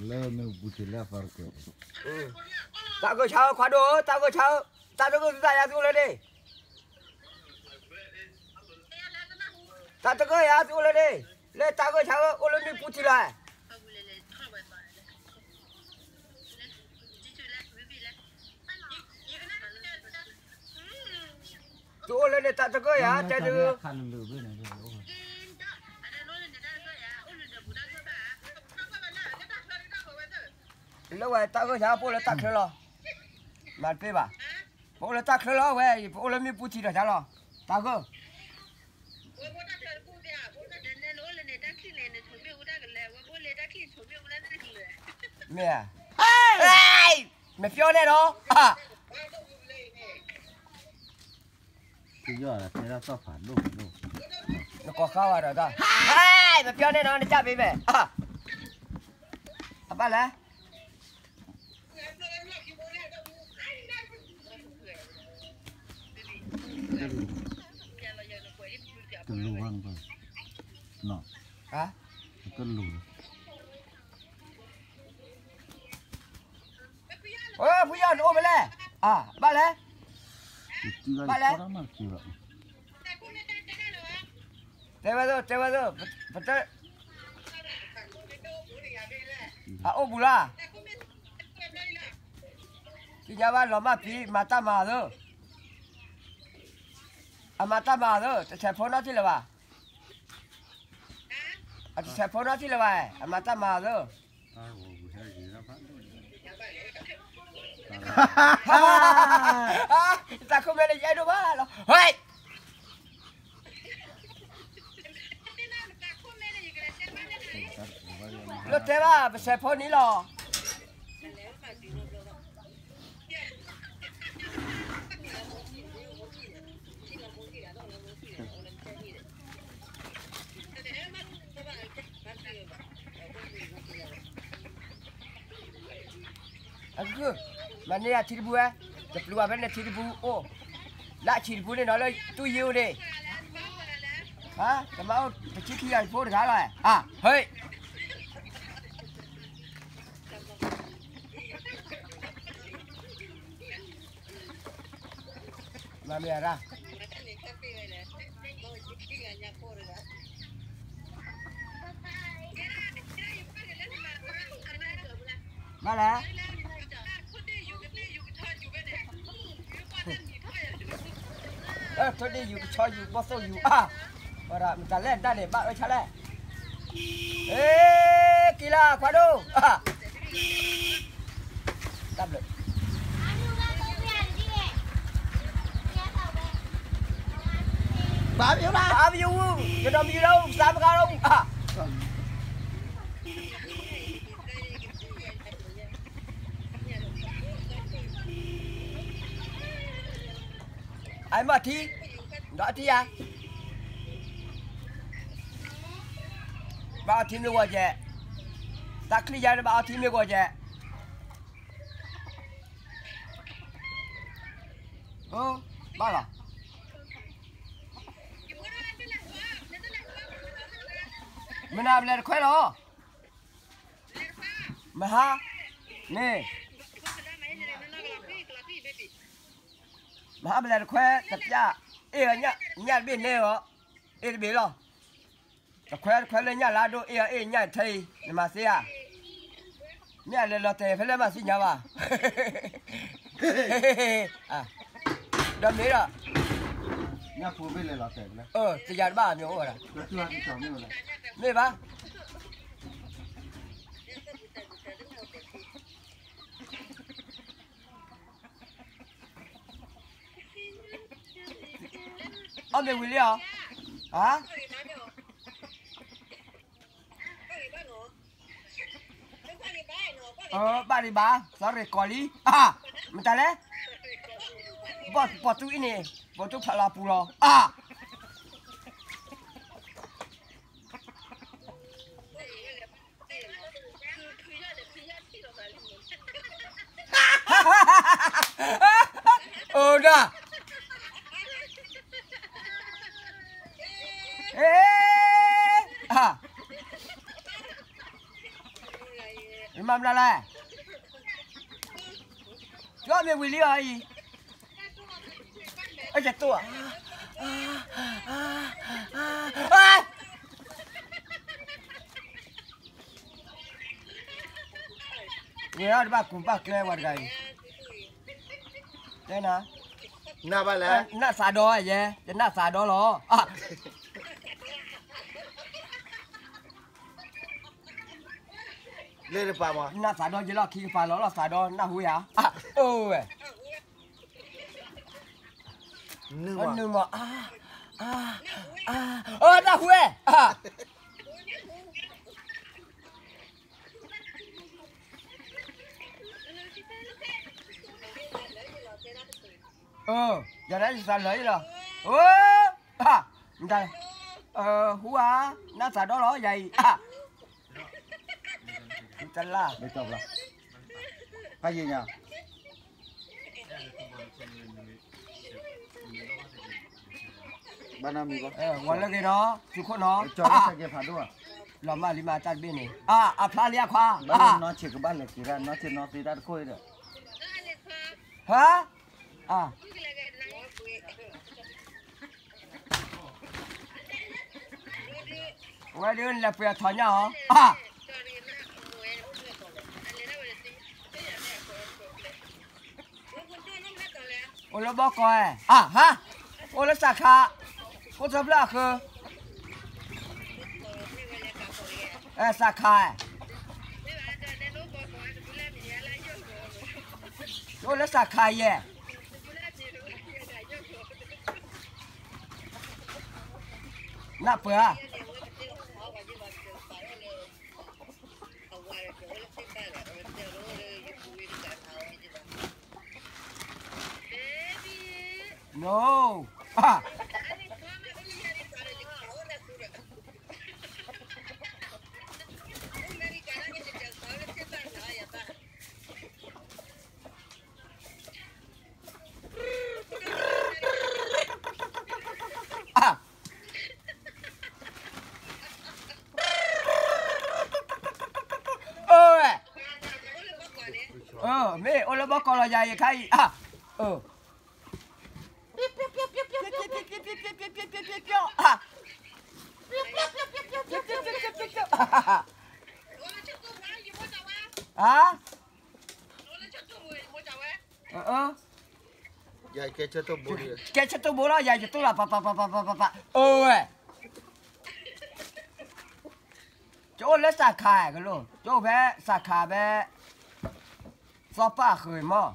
လၢမ့ၣ်အူပူၤထံးလၢအသီတကဲး, တၢ်ဂိၢ်ဆါဧၢ ခွါဒိၣ်ဧၢ တၢ်ဂိၢ်ဆါဧၢ, တၢ်တဂိၢ်သုသးယၤသုအိၣ်လၢန့ၣ်, တၢ်တဂိၢ်ယၤသုအိၣ်လၢန့ၣ်, လၢတၢ်ဂိၢ်ဆါဧၢ အိၣ်လၢမ့ၣ်ပူၤထံးလီၤ. သုအိၣ်လၢန့ၣ်တၢ်တဂၢၢ်ယၤ တဲဒုး, လၢဝဲတၢ်ဂၢၢ်ယၤ ပအိၣ်လၢတၢ်ချၢလီၤ, မၤတပ့ၢ်ဘၣ်, ပအိၣ်လၢတၢ်ချၢလီၤဝဲ, ပအိၣ်လၢမ့ၣ်ပူၤထံးဒီးယၤလီၤ, တၢ်ဂၢၢ် မ့ၢ်ဧါ, မ့ၢ်ပျီန့ၣ်ဒီး, နကိးဃါဝဲဒီးတၢ်, မ့ၢ်ပျီန့ၣ်ဒီး နကၢ်ဘ့ဘဲ, အဘၣ်လဲၣ် တလူၤဘၣ်, တလူၤ, ဖုယီၢ်နအိၣ်ဖဲလဲၣ်, ဘၣ်လဲၣ်, ဘၣ်လဲၣ်, တဲဝဲသိး တဲဝဲသိး, ပတ, အအိၣ်ဘူးလီၤ, သ့ၣ်ညါဘၣ်လီၤမၢ်ဖံး မၤတၢ်မၤအသး, အမၤတၢ်မၤအသး တဆဲးဖိနီတထံၣ်လၢၤဘၣ် အတဆဲးဖိနီတထံၣ်လၢၤဘၣ်, အမၤတၢ်မၤအသး, တၢ်ခိၣ်မဲန့ၣ် ယအဲၣ်ဒိၣ်ဘၣ်လီၤ, ဟဲ, လၢတဲဘၣ် ပဆဲးဖိန့ၣ်လီၤ. အကုၢ်, မၤန့ၢ်ယၤထံတပူဝဲ, တပျူၤဘၣ်ဖဲန့ၣ်ထံတပူအိၣ်, လၢအဆံးတပူန့ၣ်နီၤ လၢတူၢ်ယံၤအိၣ်န့ၣ်, တမၤအိၣ် ပထံၣ်ခံဂၤတဖိတဂၤလီၤ, ဟဲ, မၤမ့ၢ်အရၣ် ဘၣ်လဲၣ်, ထိၣ်ဒ့ယူၤကဆီယူၤဘီၣ်သိၣ်ယူၤအါ, ဝဲဒၣ်မတၤလဲၣ်ဒၣ်န့ၣ် ဘၣ်အၢဆါလဲၣ်, အ့ က့ၤလၢခွါဒိၣ်, တၢ်ဘျုး, ပာ်ပယိၣ်ဘၣ်, ပာ်ပယိၣ်ဝူ, ယဒီးမံၤလၢ သးပကါလၢ အါ အမ့ၢ်ထံ, ဒီးအထံယၤ, ဘၣ်အီထံမ့ၢ်ဂီၤကဲ, တၢ်ချံယၤန့ၣ်ဘၣ်အီထံမ့ၢ်ဂီၤကဲ, ဘၣ်လီၤ, မနၤပလဲၤတခွဲလီၤ, မဟါ, မ့ၢ် မဟါပလဲၤတခွဲတပျၢ်, အ့ၣ် ညၣ်တဘ့ၣ်နဲအီၤ, အ့ၣ်တဘ့ၣ်လီၤ, တခွဲတခွဲလၢညၣ်လၢဒိၣ်အ့ၣ်အီၤ အ့ၣ်ညၣ်ထဲအံၤ နမၤသ့ဧါ, မ့ၢ်အလဲၤလီၤတဲာ်ဖဲလဲၣ်မၤသ့ၣ်ညါဘၣ်, ဒီးမ့ၢ်ဒီး, တယၤတဘၣ်မ့ၢ်အိၣ်ဝဲဒၣ်, မ့ၢ်ဘၣ် အီၣ်မ့ၢ်ဝံၤလံဧါ, ဟါ, ဘၣ်ဒံးဘၣ် sorry ကီၤလံ, မတၤလဲၣ်, ဘီၣ်ပီၣ်တူၢ်အံၤန့ၣ်, ပီၣ်တူၢ်ဖျးလီၤပူၤလီၤ, အါ အိၣ်ဒၣ်, အ့, အါ, ယမၤမနုၤလဲၣ်, ကၠီမ့ၢ်ဝံၤလံအီၤအံၤ, အယတိၢ်, ဝဲဒၣ်တဘၣ်ကူဘၣ်ကျဲဝဲတဂၤအံၤ, တဲနၤ, နၢ်သးဒီးယဲ, ယနၢ်သးဒီးလီၤ. နၢ်သးဒီးယဲလီၤခံကပၤလီၤ, လီၤသးဒီးနၢ်ဟူယၤ, အိၣ်ဝဲ, နုာ်မး, နၢ်ဟူဝဲ, ယၤဒၣ်ယသးလၢာ်အံၤလီၤ, ဟူဧါ, နၢ်သးဒီးလီၤယၤအံၤ, တလၢ်, ဘၣ်ယဲညါ ဘၣ်နီတမံၤဘၣ်, ဝဲလၢဂ့ၤနီၤ, သုးခိၣ်နီၤ, လီၤမၢ်လံမးတၢ်တဘ့ၣ်န့ၣ်, အဖျါလံအခွါ, နီၢ်ဆံးကဘၣ်လဲၤက့ၤဒၣ်, နီၢ်ဆံးနီၢ်သ့တၢ်တခိၣ်ဒီး, ဟါ, ဝဲဒၣ်နလဲၤပှ့ၤအထီၣ်ညၣ်အီၤ, အိၣ်လၢဘီကီး, ဟါ, အိၣ်လၢစးခး, ခိၣ်သၢဖျၢၣ်အဃၢၤ, စးခး, အိၣ်လၢစးခးယဲၢ်, နၢ်ပၢၢ်ဧါ. မ့ၢ်အိၣ်လၢဘီကီးလီၤယၤယခါအံၤ, ကဲဆၢတိၢ်ဘိလီၤ, ယၤယတိၢ်လီၤ, ပပပပပပပ, အိၣ်ဝဲ, ကအိၣ်လၢစးခးကလိၣ်, ကအိၣ်ဖဲစးခးဖဲ သီပၢ်ဃုာ်မး,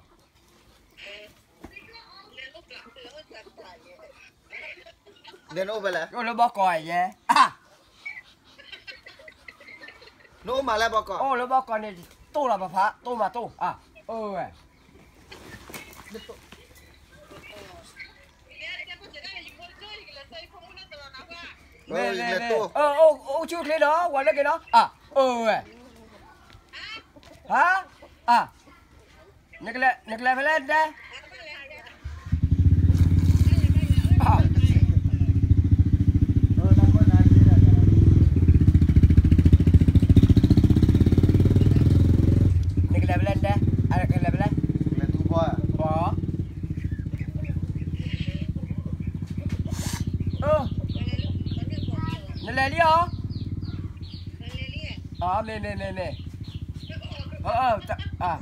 နအိၣ်ဖဲလဲၣ်, ကအိၣ်လၢဘီကီးယဲ, နအိၣ်မးလၢဘီကီး, အိၣ်လၢဘီကီးန့ၣ်, တိၢ်လီၤပဖး, တိၢ်မးတိၢ်, အိၣ်ဝဲ မ့ၢ်, အိၣ်ဆူၣ်ချ့နီၤ, ဝဲလၢက့ၤနီၤ, အိၣ်ဝဲ, ဟါ, နကလဲၤဖဲလဲၣ်တဲ, နကလဲၤဖဲလဲၣ်တဲ, နကလဲၤဖဲလဲၣ်, ပှၤ နလဲၤလံဧါ, မ့ၢ်မ့ၢ်မ့ၢ်မ့ၢ်,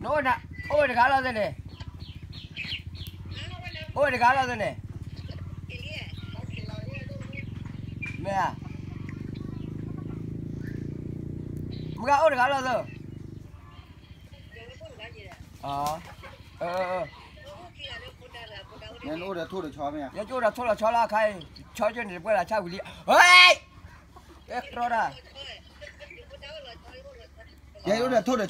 နအိၣ်တဂၤလီၤသ့န့ၣ်, အိၣ်တဂၤလီၤသ့န့ၣ်, မ့ၢ်ဧါ, မုၢ်ဂၤအိၣ်တဂၤလီၤသ့ နအိၣ်ဒီးထိၣ်ဒီးဆီမ့ၢ်ဧါ, ယကအိၣ်ဒီးထိၣ်ဒီးဆီလီၤခါအံၤ, ဆီကၠိန့ၣ်တပှဲၤလၢ်ဆၣ်ဝံၤလံ, ဟဲ, တဲကြီတၢ်, ယအိၣ်ဒီးထိၣ်ဒီးဆီ, ယအိၣ်ဒီးထိၣ်ဒီးဆီ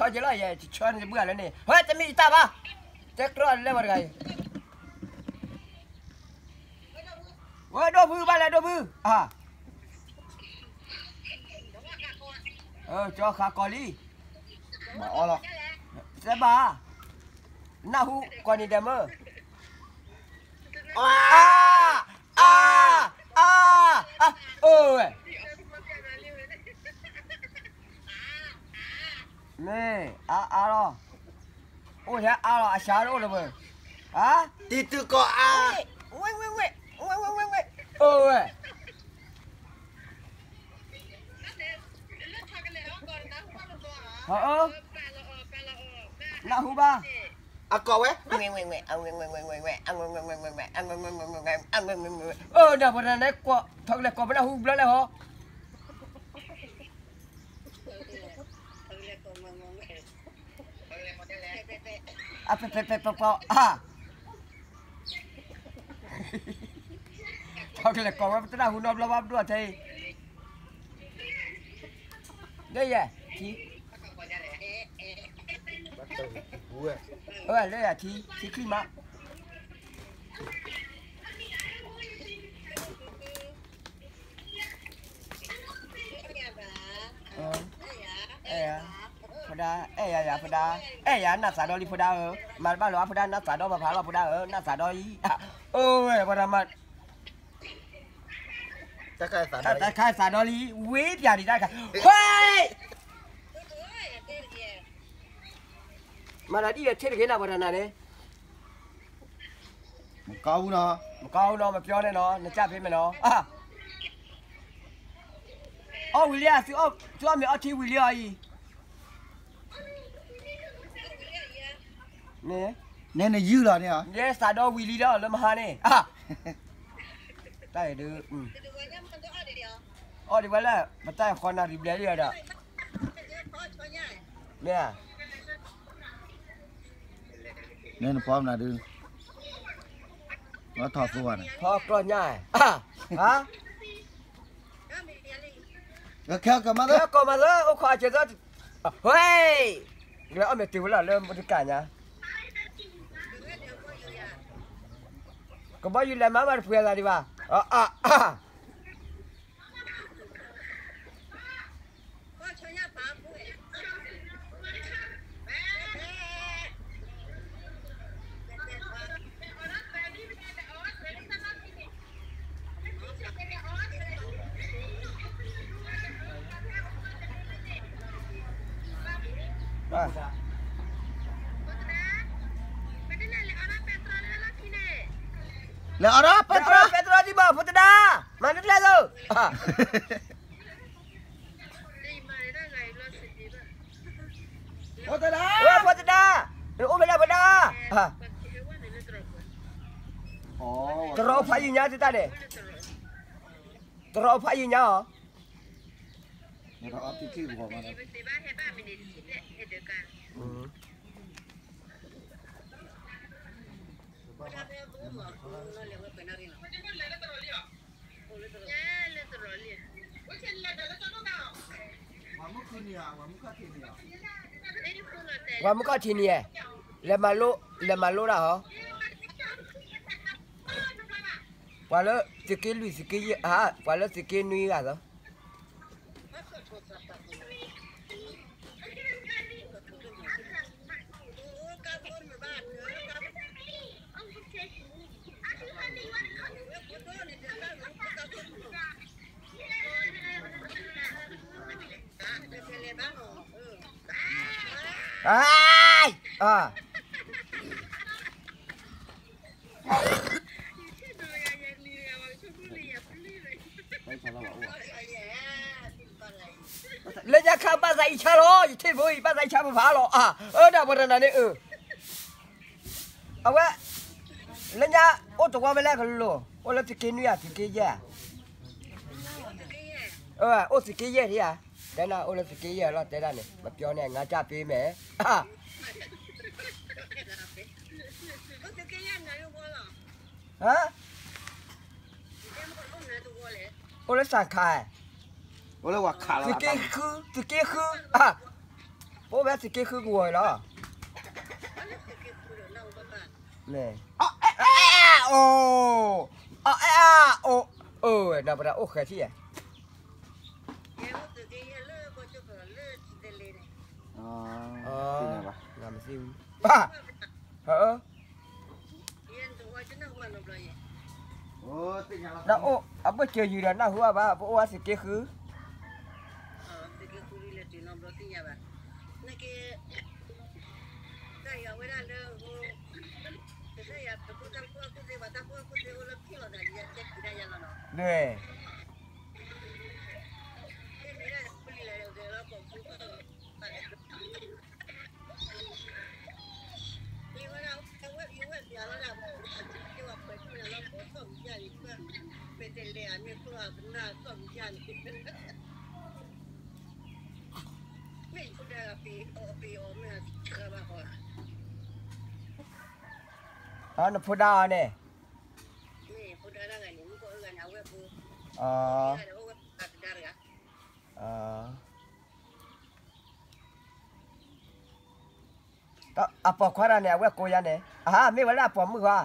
က့လီၤ, ယဆီန့ၣ်တဘှၣ်လၢန့ၣ်, ဟဲ တမ့ၢ်ယတၢ်ဘၣ်, တဲကြီလဲၣ်ဝဲတဂၤအံၤ ဝဲဒိၣ်ဖုဘၣ်လဲၣ်ဒိၣ်ဖု, ကၠီဃးကီးလံ, စဲဘၣ်, နၢ်ဟူကီးနံၤဒဲးမ့ၢ်, အါ, အါ, အါ, အါ, အိၣ်ဝဲ, မ့ၢ်အါအါလီၤ, အိၣ်ထဲအါလီၤ အစှၤတအိၣ်လၢၤဘၣ်, ဟါ, တံၤတုၤကီၢ်အါ, ဝဲ, ဝဲ, ဝဲ, ဝဲ, ဝဲ, ဝဲ, အိၣ်ဝဲ, ဟါ, နၢ်ဟူဘၣ်, အကိးဝဲ, အဝဲ, ဝဲ, ဝဲ, ဝဲ, ဝဲ, ဝဲ, ဝဲ, ဝဲ, ဝဲ, ဝဲ, ဝဲ, ဝဲ, ဝဲ, ဝဲ, ဝဲ, ဝဲ, အိၣ် နၢ်ပှၤတၢ်န့ၣ် ကွၢ်ထီၣ်ကလဲၤကိးပနၢ်ဟူဘျီလဲၣ်ဟီ အဖဲဖဲဖဲပပှၤအါ, ထီၣ်ကလဲၤကိးဝဲပတနၢ်ဟူနီတဘျီဘၣ် ပဒိၣ်အထဲအံၤ, လၢယဲ, ထံ, လၢယဲထံ, ထံချံမး, အဲၣ်ယၤ, ဖဒၣ်, အဲၣ်ယၤယၤဖဒၣ်, အဲၣ်ယၤနၢ်သးဒီလံဖဒၣ်ဧၢ, မၤတဘၣ်လၢၤအဖဒၣ် နၢ်သးဒီပဖးလီၤဖဒၣ်ဧၢ, နၢ်သးဒီအံၤ, အိၣ်ဝဲပှၤတၢ်မၤ, တၢ်ခါသးဒီလံ, ဝ့ၢ်ပၠးဒံးတၢ်ခါ, ဝ့ၢ်, မၤတၢ်ဒ်လဲၣ်ထံၣ်တဂ့ၤနၤပှၤတၢ်နၤန့ၣ် မကီအူနီၤ, မကီအူနီၤ, မပျီန့ၣ်နီၤ, နကၢ်ဖဲမဲာ်နီၤ, အီၣ်ဝံၤလံဧါ, သုအီၣ်မ့ၤအီထံဝံၤလံအီၤအံၤ, န့ၣ်, န့ၣ်နယုၢ်လီၤန့ၣ်, ယဲသးဒီဝံၤလံဒီးလၢမဟါန့ၣ်, တၢ်အံၤဒုး, အီၣ်ဒံးဝဲလၢ ပတၢ်ဃီနၣ်ရံၣ်ဘျဲၣ်လံဒီး, မ့ၢ်ဧါ န့ၣ်နဖီမနုၤဒုး, ထီၣ်သိဝဲန့ၣ်, ထီၣ်ကျီၢ်ညါ, ဟါ, ခဲကမၤသၢ, ခဲကမၤသၢ, အိၣ်ခိးအစၢၤသၢ, ဟဲ, လဲၤအီၣ်မ့ၤတုၤဝဲလီၤလၢမုၢ်တကၢ်ညါ, ကဘီယူၤလဲၤမၤမးတပှဲၤသးဒံးဘၣ်, လဲၤအီၣ်ဒီးပဲတြီ, ပဲတြီဒံးဘၣ် ဖိတဒါ, မၤနကျဲသိး, ဖိတဒါ, ဖိတဒါ, နအိၣ်ဖဲလဲၣ်ဖိဒါ, တရီဖးယံၤညါတတၢ်န့ၣ်, တရီဖးယံၤညါအီၤ, ပှၤမုၢ်ခီၣ်ထံးန့ၣ်, လဲၤမၤလိ, လဲၤမၤလိတၢ်ဟီ, ပှၤလၢသုးက့လွံၢ်သုးက့ယဲၢ်, ပှၤလၢသုးက့နွံဂၤသီ လၢညါခါဘၣ်သးအံၤဆါလီၤ, ယထံၣ်ဖိအံၤ ဘၣ်သးအံၤဆါပဖးလီၤ, အၢ ဒၣ်ပှၤတနၤန့ၣ်အၢ, အဝဲ, လၢညါအိၣ်တဝီဖဲလဲၣ်ကလိၤ, အိၣ်လၢသုးက့နွံဧါ သုးက့ယဲၢ်ဧါ, အိၣ်သုးက့ယဲၢ်ဧါ, တဲနၤအိၣ်လၢသုးက့ယဲၢ်လီၤ တဲဒၣ်န့ၣ် မပျီန့ၣ် ငါကၢ်ပ့ၤမဲာ် ဟါ, အိၣ်လၢစၣ်ခး, သုးက့ဃု, သုးက့ဃု, ပအိၣ်ဖဲသုးက့ဃုကဝီၤအံၤလီၤ, မ့ၢ်, အအဲၣ်အါအိၣ်, အအဲၣ်အါအိၣ်, အၢဝဲဒၣ်ပတအိၣ်ဃဲၤထံၣ်ဧါ နမ့ၢ်သ့ၣ်ဝံၤ, နအိၣ်အဘၢၣ်စၢၤယုာ်ဒီးနၢ်ဟူဘၣ် ပအိၣ်ဝဲသုးက့ဃု, သုးက့ဃုလၢတုၤနီတဘျီသ့ၣ်ညါဘၣ်, နက့ၤ တၢ်ယၤဝဲဒၣ်လၢ ကစၢ်ယွၤပဖိသၣ်ဖိအခိၣ်သ့ၣ် ပှၤတၢ်ဖိအခိၣ်သ့ၣ်အိၣ်လၢဖံၣ်လီၤသးလံ ယတဲက့ၤဒၣ်ယၤလီၤနီၤ. မ့ၢ်ဒၣ်ပလံၤလဲၤဂဲၤလီၤပိာ်မုၣ် နဖိဒါအီၤန့ၣ်, အပိာ်ခွါတဂၤန့ၣ် အဝဲၢ်ကိးယၤန့ၣ်, အဟါ မ့ၢ်ဝဲလၢအပိာ်မုၣ်ဧါ,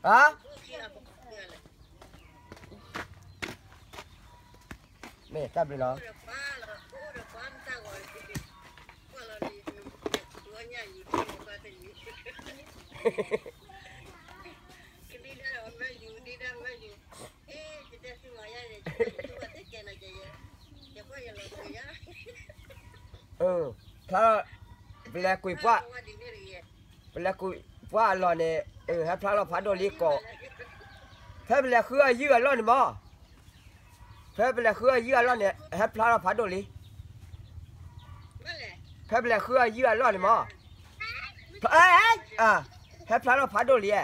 အ, မ့ၢ်တၢ်ဘျုးလီၤ. ဖျါ, ပလဲၤကွံာ်ပှၢ်, ပလဲၤကွံာ်ပှၢ်အလီၢ်န့ၣ်, ဟဲဖျါလီၤဖးဒိၣ်လံကိး, ဖဲပလဲၤဃုအယုၢ်အလီၢ်န့ၣ်မး, ဖဲပလဲၤဃုအယုၢ်အလီၢ်န့ၣ် ဟဲဖျါလီၤဖးဒိၣ်လံ, ဖဲပလဲၤဃုအယုၢ်အလီၢ်န့ၣ်မး, ဟဲဖျါလီၤဖးဒိၣ်လံ,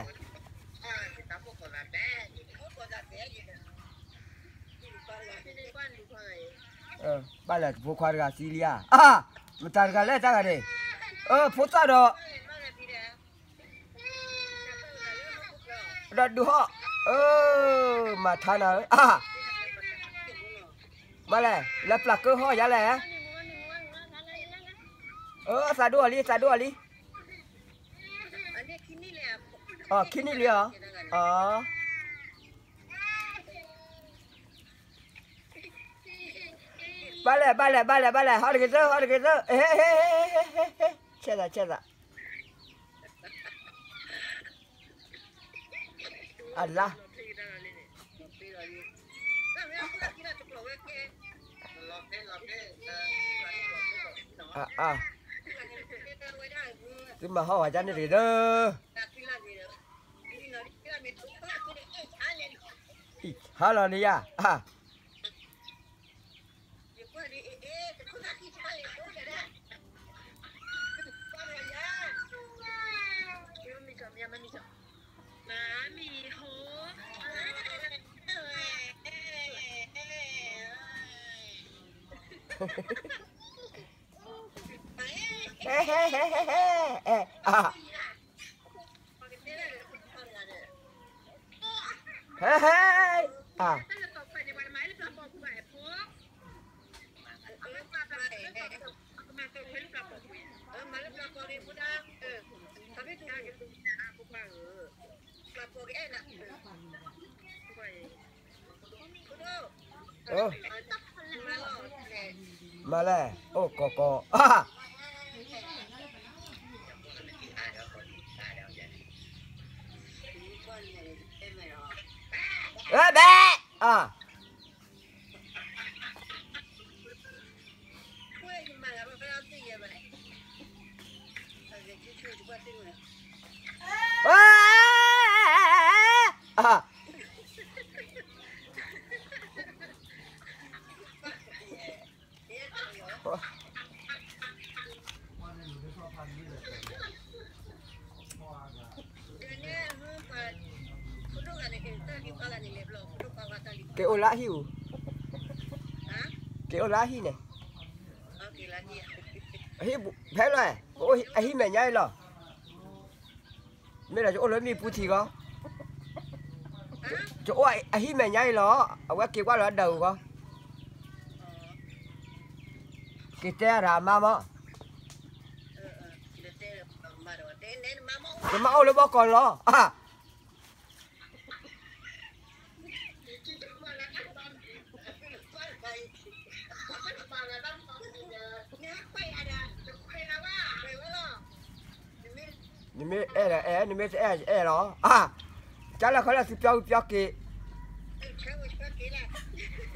ဘၣ်လဲၣ်တဖိခွါတဂၤသံလံဧါ, မတၤတဂၤလဲၣ်တၢ်ဂၤန့ၣ်, ဖိသၣ်ဒီး ဒီးဒုးဟီၣ်, မၤထါနၤဧၢ, မၤလဲၣ် လဲၤပျၢ်ကၢဟီၣ်ယၤလဲၣ်, အသးဒိၣ်အီၤလံ အသးဒိၣ်အီၤလံ, ခံနံၣ်လံဧါ, ဘၣ်လဲၣ် ဘၣ်လဲၣ် ဘၣ်လဲၣ် ဘၣ်လဲၣ် ဟီၣ်တဂ့ၤသၢ ဟီၣ်တဂ့ၤသၢ, ဆဲးသး ဆဲးသး, အလါ, သုမၤဟီၣ်ဝဲဒၣ်န့ၣ်တဂ့ၤသၢ, ဟါလီၤန့ၣ်ယၤ, ဟဲ ဟဲ ဟဲ ဟဲ ဟဲ ဟဲ ဟဲ, အါ, မၤလဲၣ် အိၣ်ကီၢ်ကီၢ်, ဘဲ, အါ, အါ, က့ၤအိၣ်လၢအဟံၣ်အူ, က့ၤအိၣ်လၢအဟံၣ်န့ၣ်, ဟံၣ်ဖဲလဲၣ်, အဟံၣ်မဲာ်ညါအံၤလီၤ, မ့ၢ်ဒီးယအိၣ်လၢမ့ၣ်ပူၤထံဂီၢ်, ယအိၣ်အဟံၣ်မဲာ်ညါအံၤလီၤ, အဝဲက့ၤကွၢ်လီၤဒၢးအူဂီၢ်, က့ၤတဲအရၤအမါမး, ယမါအိၣ်လၢဘီကီၢ်လီၤ, အါ နမ့ၢ်အဲၣ်ဒီးအဲၣ်, နမ့ၢ်တအဲၣ်အဲၣ်လီၤ, အါ, ကၢ်လၢခီလၢသုပျီဝံၤပျီက့ၤ, အါ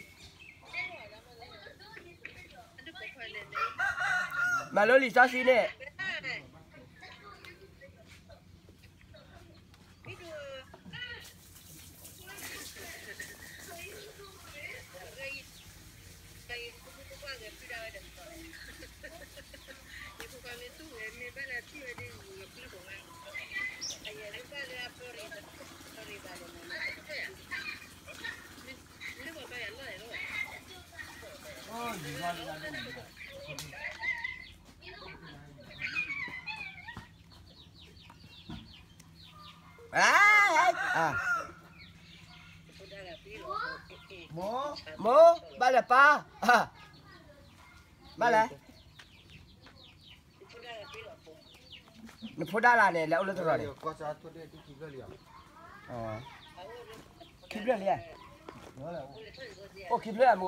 မၤလိလံာ်စီဆှံန့ၣ် မိၢ်, မိၢ်, ဘၣ်လဲၣ်ပၢ်, ဘၣ်လဲၣ်, နဖိဒါလၢ်န့ၣ် လဲၤအိၣ်လၢသရိာ်န့ၣ်, ခံဖျၢၣ်လံဧါ, အိၣ်ခံဖျၢၣ်ဧါ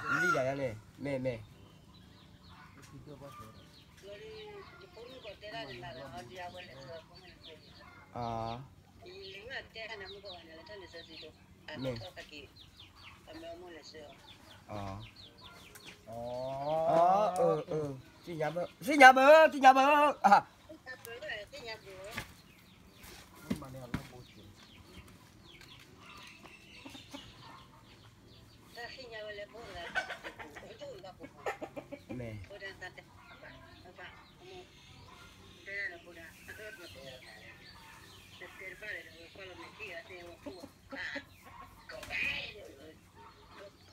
မဂီၢ်, လံၣ်ဒၣ်န့ၣ် မ့ၢ်မ့ၢ် မ့ၢ်, သ့ၣ်ညါဘၣ်, သ့ၣ်ညါဘၣ်, သ့ၣ်ညါဘၣ်, မ့ၢ် ကျီၢ်ကီၢ် ပနၢ်ကီၢ် ဆီကီၢ်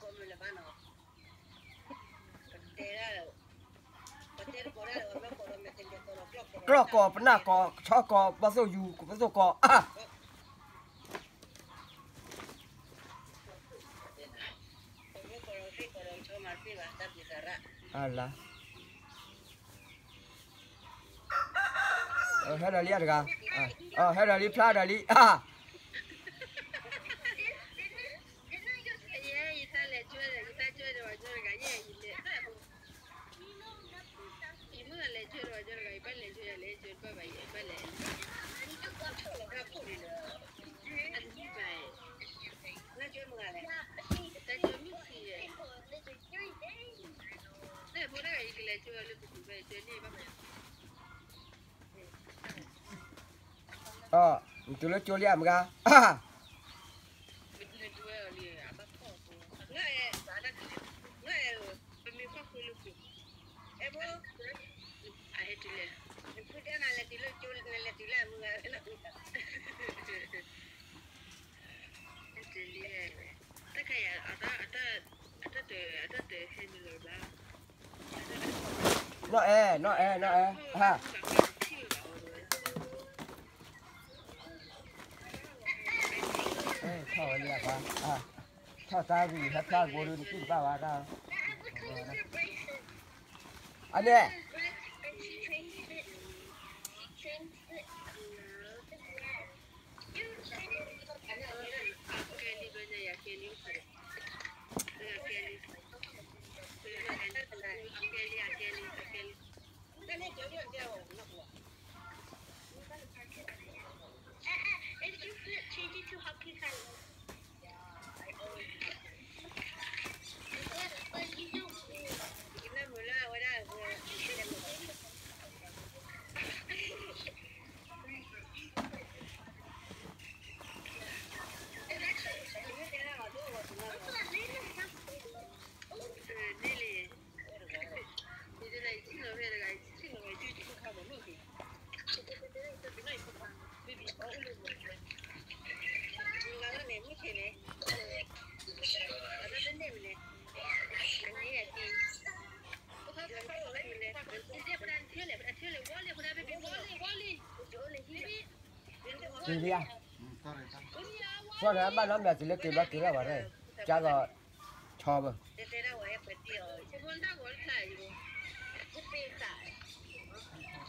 ဘီၣ်သိၣ်ယူၤ ဘီၣ်သိၣ်ကီၢ်, အလါ, ဟဲဒီးလံတဂၤ, ဟဲဒီးလံ ဖျါဒီးလံ, နတုၤလၢကၠိလံဧါမဂၤ, နီၢ်အဲၣ် နီၢ်အဲၣ် နီၢ်အဲၣ်, ဟါ, ထီၣ်ဝဲလံအပှၤ, ထီၣ်တၢ်ဂုၤဟဲဖျါတဘိဒုး နကံၣ်တဘၣ်ဝဲတၢ်, အန့ၣ် က့ၤလံဧါ, ကီၢ်န့ၣ် အဘၣ်နီတမံၤ တုၤလၢက့ၤဘျီက့ၤလီၤဘၣ်ရဲၣ်, ကၢ်ဂီၤ ဆီဘၣ်,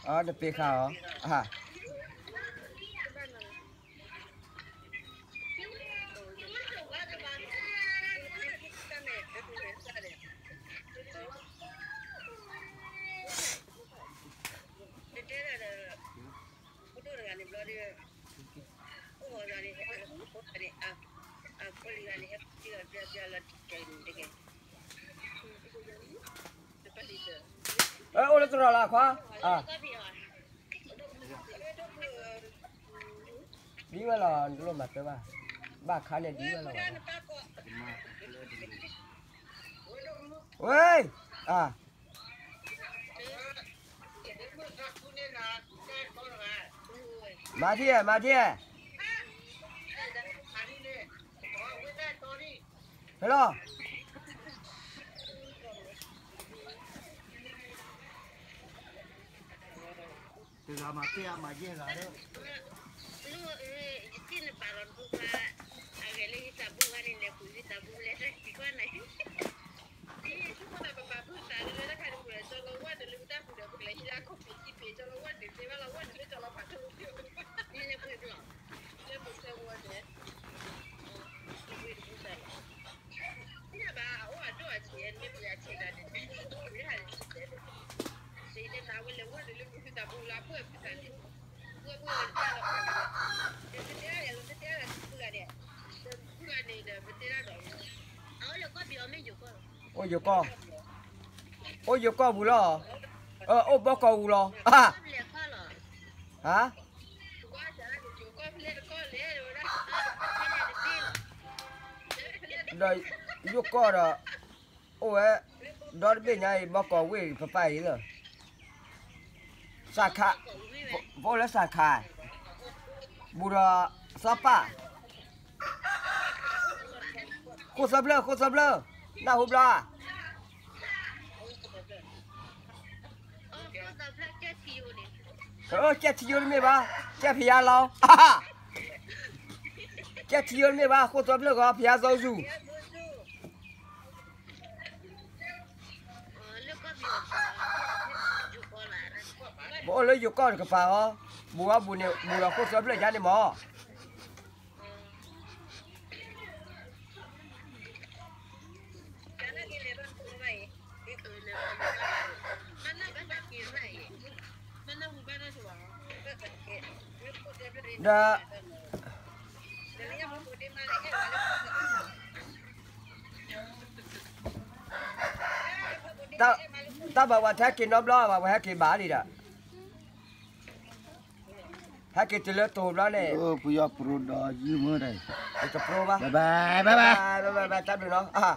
အတပ့ၤဃာ်အီၤ, အဟါ တတဲဒၣ်ဒီး ဖိဒိၣ်တဂၤန့ၣ်ဘျီဒီး အိၣ်ဂီၤဂၤန့ၣ် ဟဲဖိတဂၤန့ၣ် အဖိလံၤဂၤန့ၣ် ဟဲဖိတဂၤ ပျၢ်ပျၢ်လီၤတကဲန့ၣ်တကဲ အိၣ်လၢတရီလီၤခွါ, ဒ်ဝဲလီၤ နလိၣ်မၤတၢ်ဘၣ်, ဘၣ်ခါန့ၣ်ဒ်ဝဲလီၤ, ဝဲ, အ မၤထံၣ်, မၤထံၣ်, ဟဲလီၤ. တဂၤမၤတ့ၢ်အမၤယဲၢ်ဂၤလၢ အိၣ်ယိၤကီၢ်, အိၣ်ယိၤကီၢ်ပူၤလီၤ, အိၣ်ဘီကီၢ်ပူၤလီၤ, ဟါ, ဒီးယိၤကီၢ်ဒီး အိၣ်ဝဲ, ဒီတဘ့ၣ်ညါအံၤ ဘီကီၢ်ဝ့ၢ်ပပၢ်အံၤလၢ စးခါ, ပအိၣ်လၢစးခါ, ဘူးဒီး စီၤပၢ်, ဃိၣ်သၢဖျၢၣ် ဃိၣ်သၢဖျၢၣ်, နၢ်ဟူဘျီဧါ, ကဲထံယိတမ့ၢ်ဘၣ်, ကဲဖယါလီၤ, ကဲထံယိတမ့ၢ်ဘၣ် ဃိၣ်သၢဖျၢၣ်ဂီၤ ဖယါစီဆူၣ် ပအိၣ်လၢယိၤကီၢ်တကပၤအီၤ, ဘူးအီၤဘူးန့ၣ် ဘူးဒီးဃိၣ်သၢဖျၢၣ်ယါန့ၣ်မး. ဒီး တၢ်ဘၣ်ဝဲထဲက့ၤနီတဘျီဘၣ် ဝဲဟဲက့ၤဘၣ်လံဒီး ဟဲက့ၤတုၤလၢတိၤဘျီန့ၣ်, ပယီၤပရိဒီးယုၢ်မုၢ်ဒီး, တပရိဘၣ်, ဘၣ်ဘၣ်ဘၣ်ဘၣ် တၢ်ဘျုးနီၤ.